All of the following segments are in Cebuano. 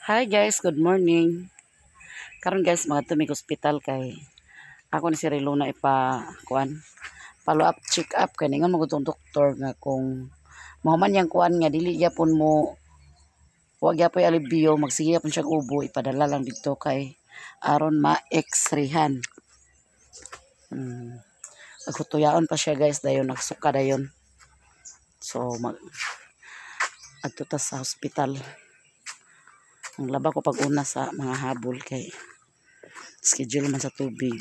Hi guys, good morning. Karon guys, mga tumig hospital kay ako ni si Relona ipa kuan, follow up, check up kay ningon mo gutong doktor nga kung mahuman yang kuan nga dili gyapon mo wa gyapoy alibyo, magsige gyapon siya ubo, ipadala lang didto kay aron ma-x-rayhan. Naghutuyaon pa siya guys, dayon nagsuka dayon. So mag adto ta sa hospital. Ang laba ko pag una sa mga habol kay schedule man sa tubig.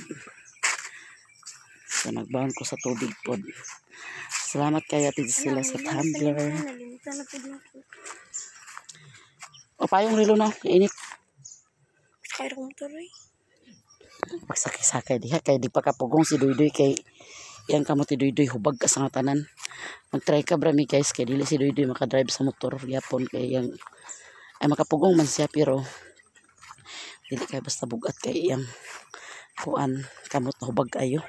So nagbaon ko sa tubig pod. Salamat kay Ate Gisela sa tumbler. O payong relo na, init. Kaya kong tuloy. Pagsakay-sakay diha kay di pa kapugong si Duyduy kay iyang kamot si Duyduy hubag ka sa nga tanan. Mag-try ka brami guys kay dili si Duyduy makadrive sa motor gyapon kay iyang ay makapugong man siya pero dili kay basta bugat kay iyang kuan kamot na hubag kayo.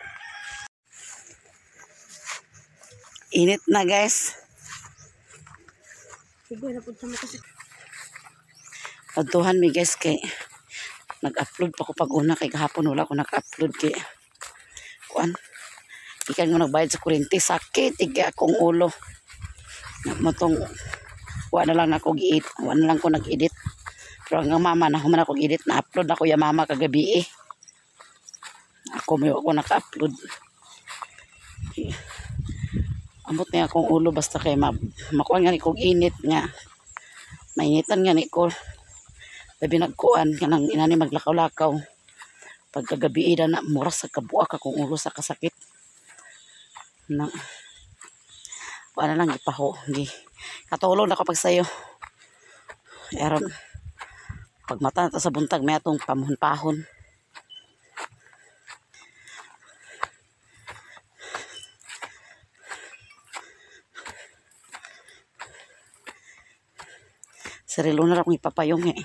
Init na guys. Adtuhan mi guys kay nag-upload pa ko pag una kay kahapon wala ko nag-upload kay kuan. Ikan mo nagbayad sa kuryente, sakit igi akong ulo. Motong wa na lang ako gi-edit, wa na lang ko nag-edit. Pero ang mama na human ako edit, na-upload ako ya mama kagabi eh. Ako may ako naka-upload. Amot na akong ulo basta kay makuan nga ni kog init nga. Mainitan nga ni ko. Labi nagkuan kanang inani maglakaw-lakaw. Pagkagabi na mura sa kabuak akong ulo sa kasakit. Na wala lang ipaho gi. Katulog na ko pag sayo. Aron pag mata na ta sa buntag may atong pamuhon-pahon. Sarilo na akong ipapayong eh.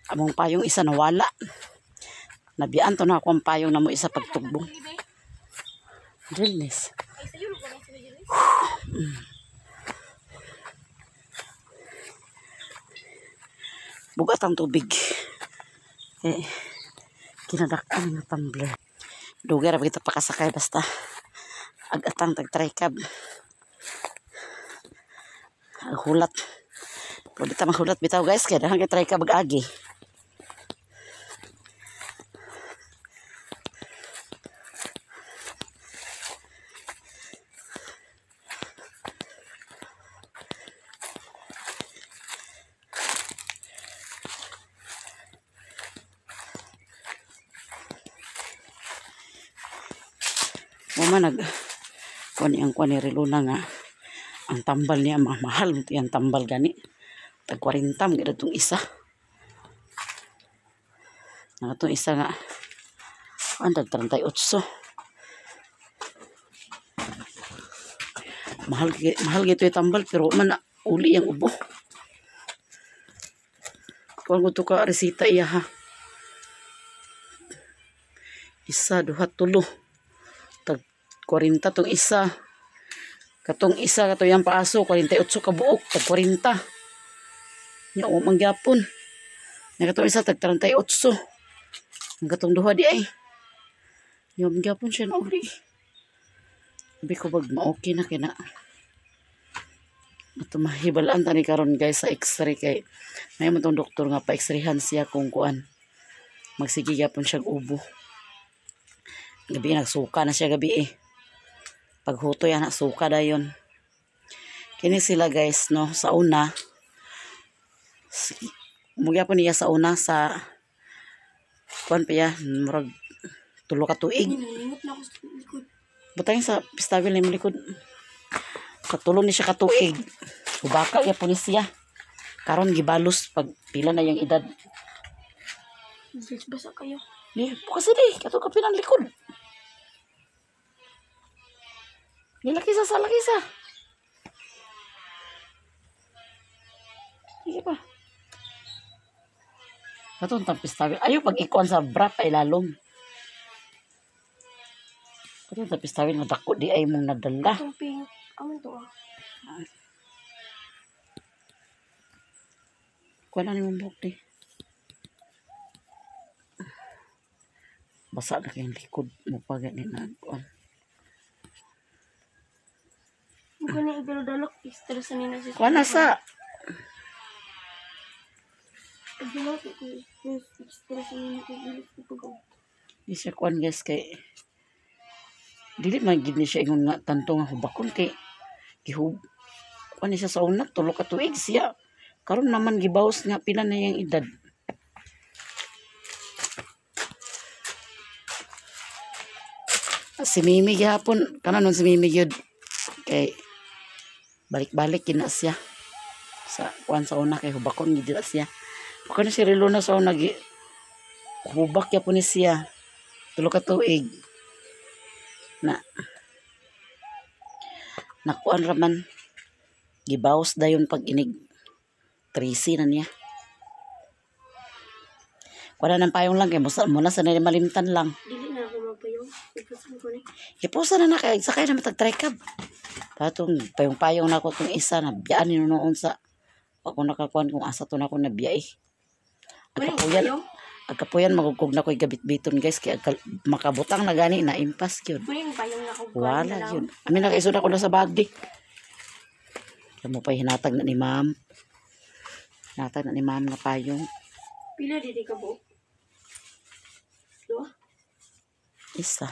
Among payong isa nawala. Nabiyaan to na ako ang payong na mo isa pagtugbong. Realness. Bugat ang tubig. Eh, kinadak-an nga tumbler. Dugay ra ba kita pakasakay basta agatang tag-tricab. Hulat. Pwede ta maghulat bitaw guys kay daghan kay tricab agi. Mama nag kuan ang kuan ni Relona nga ang tambal niya mahal mo ang tambal gani tag 40 man gid tong isa. Nga tong isa nga kuan tag 38. Mahal mahal gito yung tambal pero man uli ang ubo. Kuan ko to ka resita iya ha. Isa, duha, tulo. Tag 40 tong isa. Katong isa kato yang paaso 48 ka buok tag 40. Nya o mangyapon. Nya katong isa tag 38. Ang katong duha di ay. Nya mangyapon siya na uli. Abi ko bag ma-okay na kina. Ato mahibalaan tani karon guys sa x-ray kay may mo tong doktor nga pa x-rayhan siya kung kuan. Magsige gyapon siya ubo. Gabi nagsuka na siya gabi eh. Paghuto yan nagsuka dayon. Kini sila guys no sa una. Mugya po niya sa una sa kuan pa ya murag tulo ka tuig. Butang sa pistawil ni likod. Sa tulo ni siya ka tuig. Hubaka ya po ni siya. Karon gibalos pag pila na yang edad. Basa kayo. Di, bukas di kato ka pinang likod. Nilaki sa laki sa. Sige pa. Katong tampis tawil. Ayaw pag ikuan sa bra pa ilalom. Katong tampis tawil nga dako di ay mong nadala. Katong pink. Aman to ah. Kuan na ni mong buhok di. Basa na kayong likod mo pa gani na kuan. Mukha na idalo-dalok. Extra sa nina si Kuan na sa Pagdalok ko. Extra sa nina ko. Dili ko pag Di siya kuan, guys, kay dili man gid ni siya ingon nga tanto nga hubakon kay gihub kuan ni siya sa una 3 ka tuig siya. Karon naman gibawas nga pila na iyang edad. Si Mimi gihapon, kanon nun si Mimi gyud kay balik-balik kina siya sa kuan sa una kay hubakon gid na siya. Kuan si Relona sa una gi hubak gyapon ni siya 3 ka tuig na nakuan raman gibawas dayon pag inig 13 na niya. Wala nang payong lang kay musa mo na sa nila malimtan lang. Dili na ako magpayong. Ipasan ko ni. Gipusa na na kay sakay na matag trikab. Patong payong-payong na ako tong isa na biyaan ni noon sa ako nakakuan kung asa to na ako nabiya eh. Wala yung Agkapuyan, payong. Agkapuyan magugkog na ko'y gabit-biton, guys, kay makabutang na gani na impas gyud. Wala yung payong na ako. Wala yun. Amin nakaisod ako na sa bag di. Kaya mo pa hinatag na ni ma'am. Hinatag na ni ma'am nga payong. Pila dili ka buok? Dua? Isa.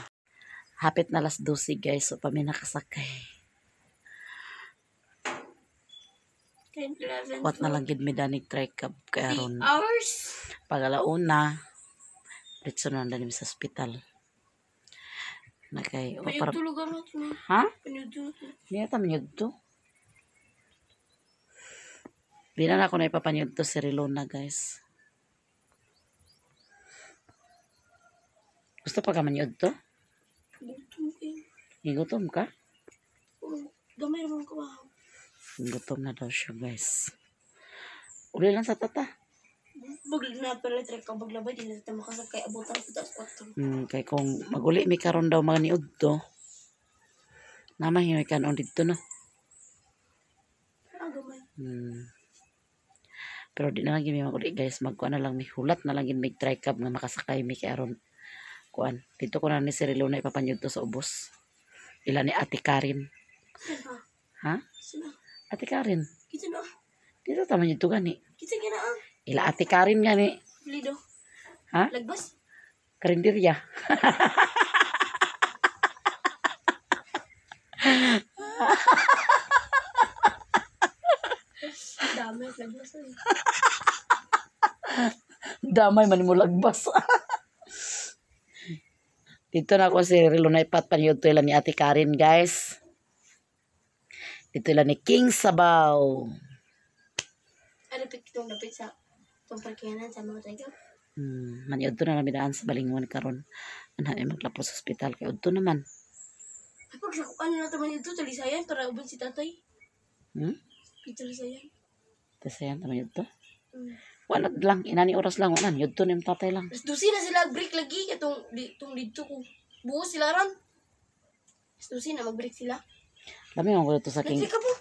Hapit na alas 12, guys. So pa mi nakasakay. 10, 11, Wat na lang gid mi danig trikab kay aron 3 hours? Pag alauna, diretso na lang mi sa ospital. Na kay o para Panigtulog ang natin eh. Ha? Panigtulog. Di na ta manyudto. Di na na ako na ipapanyudto si Rilona, guys. Gusto pa ka manyudto? Gutom eh. Igutom ka? Oo, gamay naman ko ah. Gutom na daw siya, guys. Uli lang sa tata. Buglag na pala trek ka baglabay di na ta makasakay abutan sa taas 4. Kay kung maguli mi karon daw mga niudto, naman hinoy kanon didto, no. Ah, gamay. Pero di na lang gid mi maguli, guys. Magkuan na lang mi, hulat na lang gid mi tricab nga makasakay mi kay aron kuan. Dito ko na ni si Rilona ipapanyudto sa ubos. Ila ni Ate Karin. Saan ah? Ha? Saan ah? Ate Karin. Kita na. Dito ta manyudto gani. Kita gina ah. Ila Ate Karin gani. Lido. Ha? Lagbas. Karinderya. Dami at lagbas eh. Damay man mo lagbas. Dito na ako si Rilona ipapanyudto ila ni Ate Karin, guys. Dito ila ni King Sabaw. Ano pit itong dapit sa itong parkingan sa mga trek. Maniudto na namin daan sa Balingon karon. Ana ay maglapos sa ospital kay udto naman. Ay, pag sa ano na taman ito, talisayan para uban si tatay. Talisayan. Kasi yan taman yudto. Wala lang inani oras lang wala yudto ni tatay lang. Alas 12 na sila break lagi itong di, itong dito ko. Buo sila ron. Alas 12 na mag-break sila. Lami man ko dito sa King. Nag-break ka po.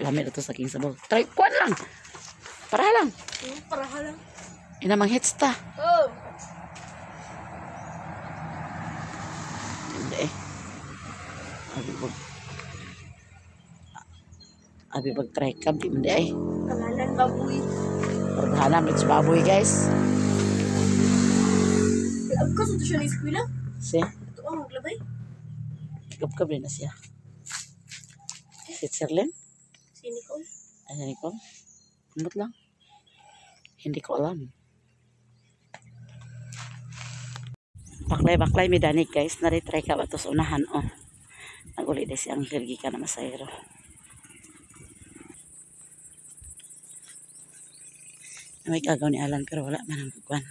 Lami dito sa King Sabaw. Try kuan lang. Para lang. Para ka lang. Ina mang hits ta. Oh. Hindi eh. Abi bag try ka di man di ay. Pangalan baboy. Paghanam it's baboy, guys. Abkas ito siya na eskwela. Si Ito ang maglabay. Kap din na siya. Si Sirlin? Si Nicole. Ay, Nicole? Ambot lang. Hindi ko alam. Baklay-baklay mi danig, guys. Nari-try ka ba to sa unahan, oh. Naguli di si Angel gikan na masayro. May gagaw ni Alan pero wala man ang kuan.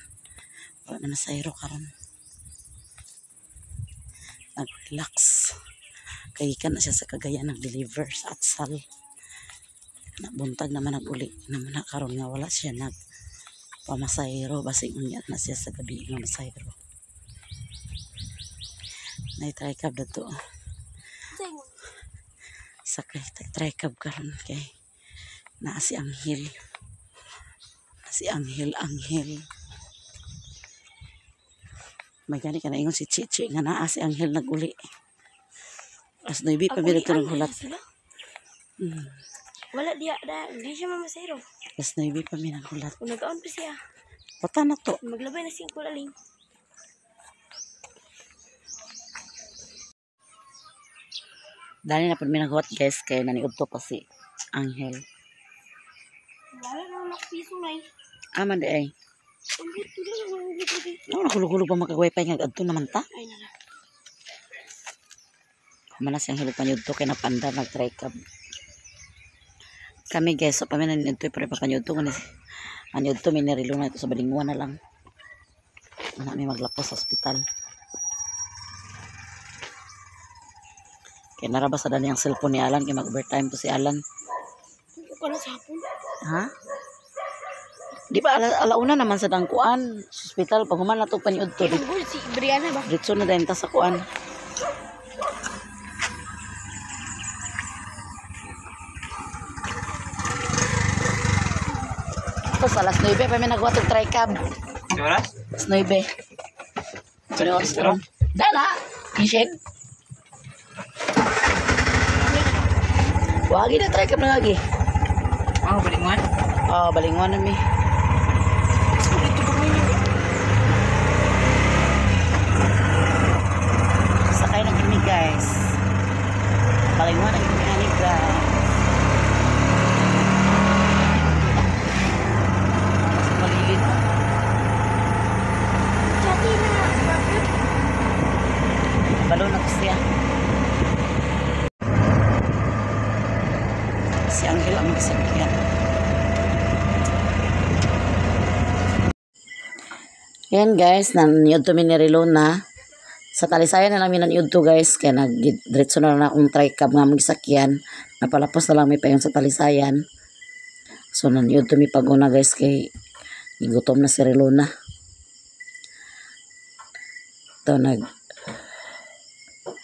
Wala na masayro karon. Nag-relax. Kay gikan na siya sa Cagayan, nag-deliver sa Atsal. Nabuntag naman nag-uli naman na karon nga wala siya nag pamasayro basing unya na siya sa gabi nga masayro. Nay try cab dato. Sa'yo. Sakay tag tricab karon kay naa si Anghel. Na si Anghel Anghel. May gani ka na ingon si Chichi nga naa si Angel naguli. Alas 9 pa mi dito naghulat. Sila. Wala diya da, di siya mamasero. Alas 9 pa mi naghulat. Kung nag-on pa siya, Pata na to. Maglabay na siyang kulaling. Dali na pud mi naghuwat, guys, kay naniudto pa si Angel. Wala na ako piso na eh. Aman di ay. Ang buto na lang, ang buto na. Ano nakulog-hulog pa makag-wifi nga adto naman ta. Ay na na. Human na si Angel paniudto kay napandar nag-try cab. Kami, guys, so pa mi naniudto pero papaniudto ko ni aniudto mi nirilo na ito sa Balingwa na lang. Ana mi maglapos sa ospital. Kay naraba sa dani ang cellphone ni Alan kay mag-overtime to si Alan. Kung ka na sa hapon. Ha? Di ba alauna naman sa dangkuan sa ospital pag human na to paniudto? Ang good si Brianna ba? Diretso na dayon ta sa kuan. Tapos alas 9 pa may nagwa tog tricab. Oras? Alas 9. Ano oras karon? Dana, kishek. Wagi na tricab na lagi. Ah, balingon? Oh, balingon na mi. Ito ba ngayon? Sakay na kami, guys. Balingon na kami ani, guys. Sa paligid. Chati na. Bakit? Balo na ko siya. Si Angel ang magsakyan. Yan, guys, naniudto mi ni Rilona. Sa Talisayan na lang mi naniudto, guys, kaya nagdiretso na lang akong tricab nga magsakyan. Napalapos na lang mi payon sa Talisayan. So naniudto mi pag-una, guys, kay gigutom na si Rilona. Ito nag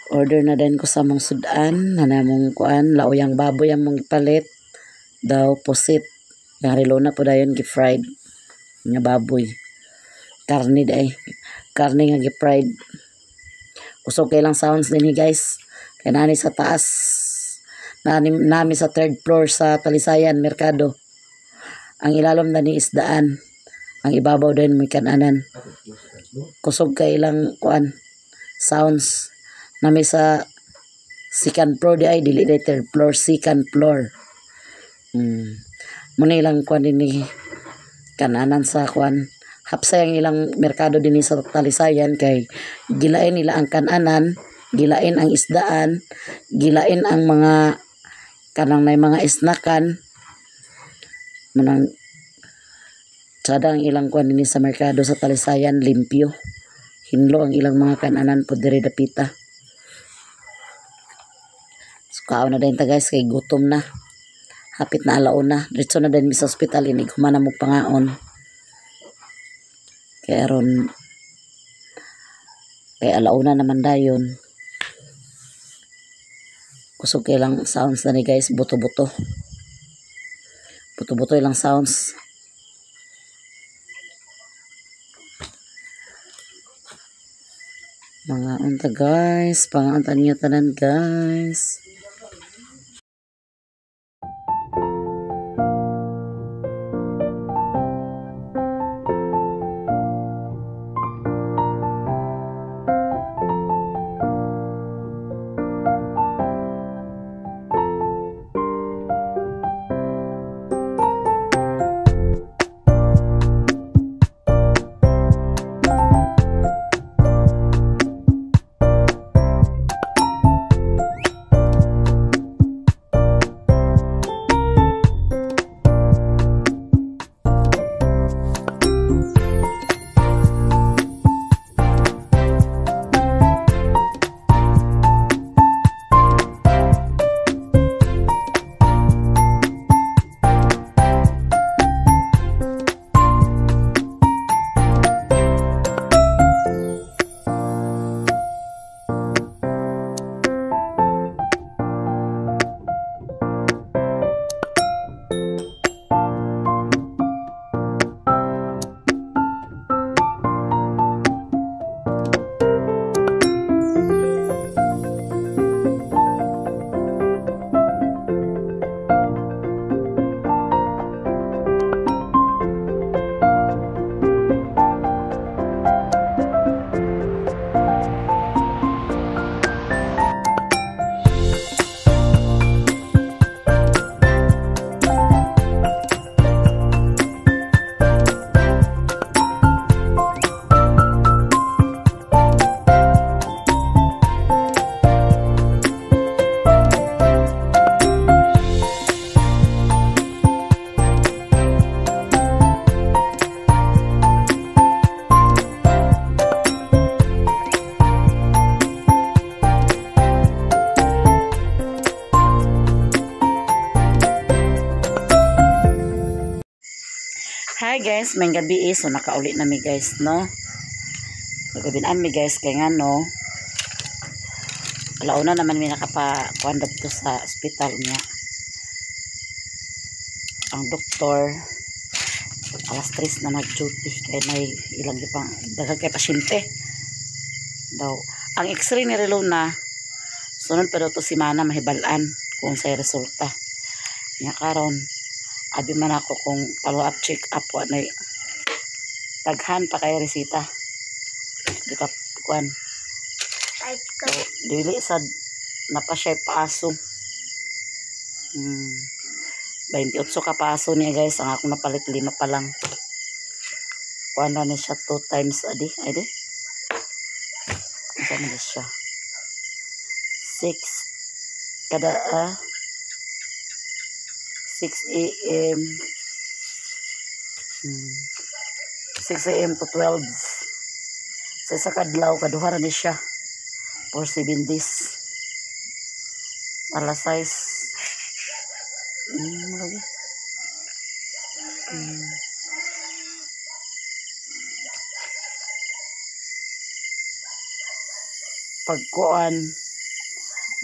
order na din ko sa mong sudan na namong kuan, lauyang baboy ang mong ipalit daw, pusit yang Rilona po dayon gi-fried nga baboy, karne day, karne nga gi-fried. Kusog kay lang sounds dinhi, guys, kay nani sa taas nani nami sa third floor sa Talisayan Merkado. Ang ilalom na ni isdaan, ang ibabaw din may kananan. Kusog kay ilang kuan sounds. Nami sa second floor di ay, dili day third floor, second floor. Muna ilang kuan dinhi, kananan sa kuan. Hapsay ang ilang merkado dinhi sa Talisayan kay gilain nila ang kananan, gilain ang isdaan, gilain ang mga kanang nay mga isnakan. Munang tsada ang ilang kuan dinhi sa merkado sa Talisayan, limpyo. Hinlo ang ilang mga kananan po diri dapita. So, kaon na din ta, guys, kay gutom na. Hapit na alauna. Diretso na din mi sa ospital inig human na mo pangaon. Kaya aron kay alauna naman dayon. Kusog kay lang sounds na ni, guys, buto-buto. Buto-buto ilang sounds. Mga unta, guys, pangaunta niyo tanan, guys. Hi guys, may gabi eh. So nakauli na mi guys, no? Nagabinan mi guys kay ngano. Alauna naman mi nakapa kuan didto sa ospital niya. Ang doktor alas 3 na nag-duty kay may ilang pang daghan kay pasyente. Daw ang x-ray ni Relona, sunod pa daw to si Mana mahibal-an kung sa resulta. Nya karon abi man ako kung follow up check up, wa na, daghan pa kay resita. Di pa kuan. Type ka. So, dili sad napa siya paso. 28 ka paso niya guys, ang akong napalit lima pa lang. Kuan na ni siya two times adi, ay di. Unsa man ni siya? 6 kada 6 a.m. 6 a.m. to 12. Sa isa kadlaw, kaduha ra ni siya for 7 days. Alas 6. Lagi. Pagkuan,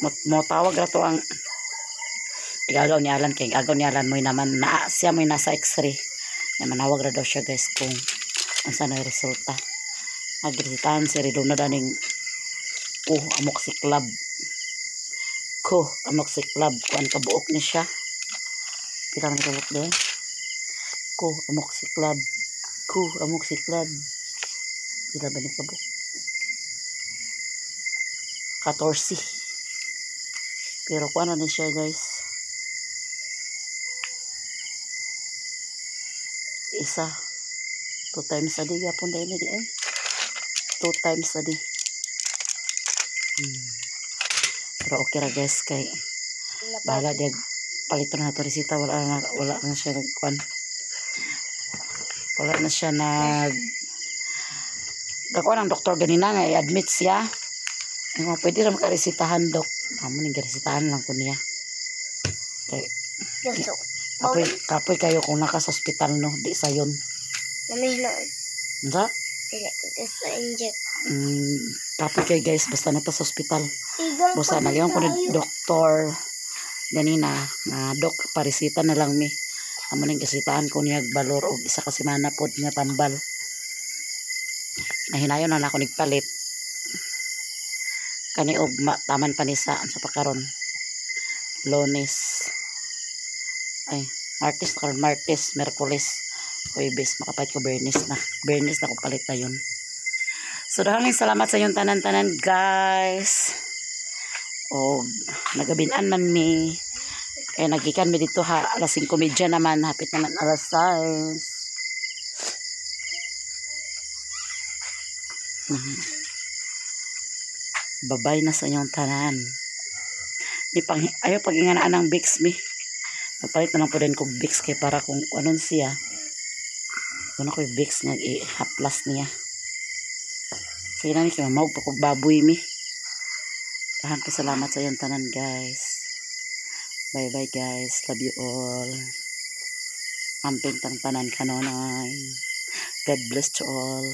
mo tawag ra to ang igagaw ni Alan, kay igagaw ni Alan mo'y naman na siya mo'y nasa x-ray. Ya, manawag ra daw siya guys kung unsa na yung resulta. Nagresitahan si Ridona daning amoxiclab ko, amoxiclab kuan kabuok ni siya. Pila man kabuok de ko amoxiclab, ko amoxiclab, pila ba ni kabuok? 14. Pero kuan na ni siya guys, isa two times a day yapon dahil di ay two times a day. Pero okay ra guys kay bahala diag palito na to resita. Wala na siya nagkuan, wala na siya nag gakuan. Ang doktor ganina nga i-admit siya. Ay, mga pwede ra makaresitahan, dok. Amo ning resitahan lang ko niya kay Luto. Kapoy, kapoy kayo kung naka sa ospital, no? Di sayon. Nami na. Unsa? Dili ko gusto inject. Kapoy kay guys basta nata sa ospital. Igang. Basta nagyan ko ni doktor ganina nga, "Dok, paresita na lang mi." Amo ning resitahan ko niya balor og isa ka semana pod nga tambal. Nahinayon na ako nagpalit kani og taman pa ni sa unsa pa karon, Lunes, ay Martes na karon, Martes, Merkules, Huwebes, makapalit ko Bernes na. Bernes na ko palit na yun. So daghang salamat sa inyong tanan-tanan guys. O nagabinan man mi eh, nagikan mi dito ha alas 5:30 naman, hapit naman alas 6. Babay na sa inyong tanan. Mi pang ayo pag-inganaan ng Vicks mi. Nagpalit na lang po din ko Vicks kay para kung anon siya. Ano ko yung Vicks nga i-haplas niya. Sige na mi kay mamawag pa kog baboy mi. Daghang ko salamat sa inyong tanan guys. Bye bye guys. Love you all. Amping tang tanan kanonay. God bless to all.